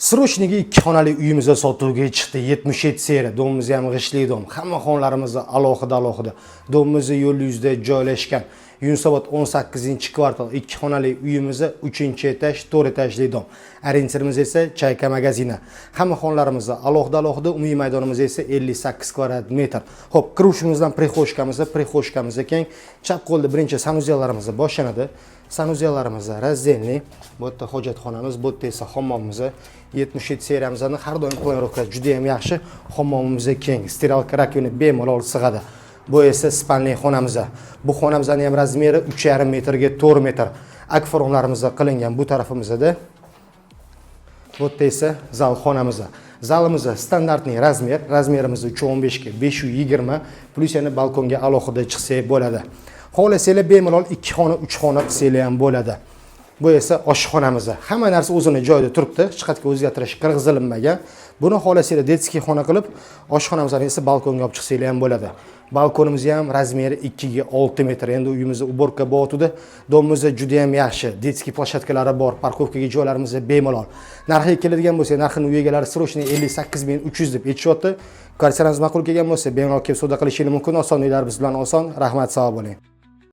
Срочный ga ikki xonali uyimizda sotuvga chiqdi. 77 seriya. Дом imiz ham g'ishtli дом. Hamma xonalarimiz alohida alohida. Дом imiz yo'l yuzida joylashgan. Yunusobod 18-kvartal, ikki xonali uyimiz, 3-этаж, 4 этаж li дом. Ориентир imiz esa Chayka magazini. Hamma xonalarimiz alohida alohida, umumiy maydonimiz esa 58 kvadrat metr. Xo'p, kirishimizdan прихожка miz, прихожка miz keng. Chap qo'lda birinchi санузел larimiz boshlanadi. Санузел larimiz раздельный. Bu yerda hojatxonamiz, bu yerda esa hammomimiz. 77 seriyamizni har doim планировка juda ham yaxshi. Hammomimiz keng, стиралка, раковина bemalol sig'adi. Bu esa спальный xonamiz. Bu xonamizning ham размер i 3,5 metrga 4 metr. Akfa romlarimiz qilingan bu tarafimizda. Bu yerda esa zal xonamiz. Zalimiz стандартный размер, размер imiz 3.15 ga 5.20, плюс yana balkonga alohida chiqsak bo'ladi. Xohlasanglar, bemalol 2 xona, 3 xona qilsanglar ham bo'ladi. Bu esa oshxonamiz. Hamma narsa o'zini joyida turibdi, hech qayerga o'zgartirish kirgizilmagan. Buni xohlasanglar, детский xona qilib, oshxonamizni esa balkonga olib chiqsanglar ham bo'ladi. Balkonimiz ham размер i 2 ga 6 metr. Endi uyimizda уборка bo'lyotdi. Дом imiz juda ham yaxshi. Детский площадка lari bor, парковка ga joylarimiz bemalol. Narxiga keladigan bo'lsak, narxini uy egalari срочный 58 300 deb aytishyapti. Kvartiramiz ma'qul kelgan bo'lsa, bemalol kelib savdo qilishingiz mumkin. Oson uylar biz bilan oson. Rahmat, sog' bo'ling.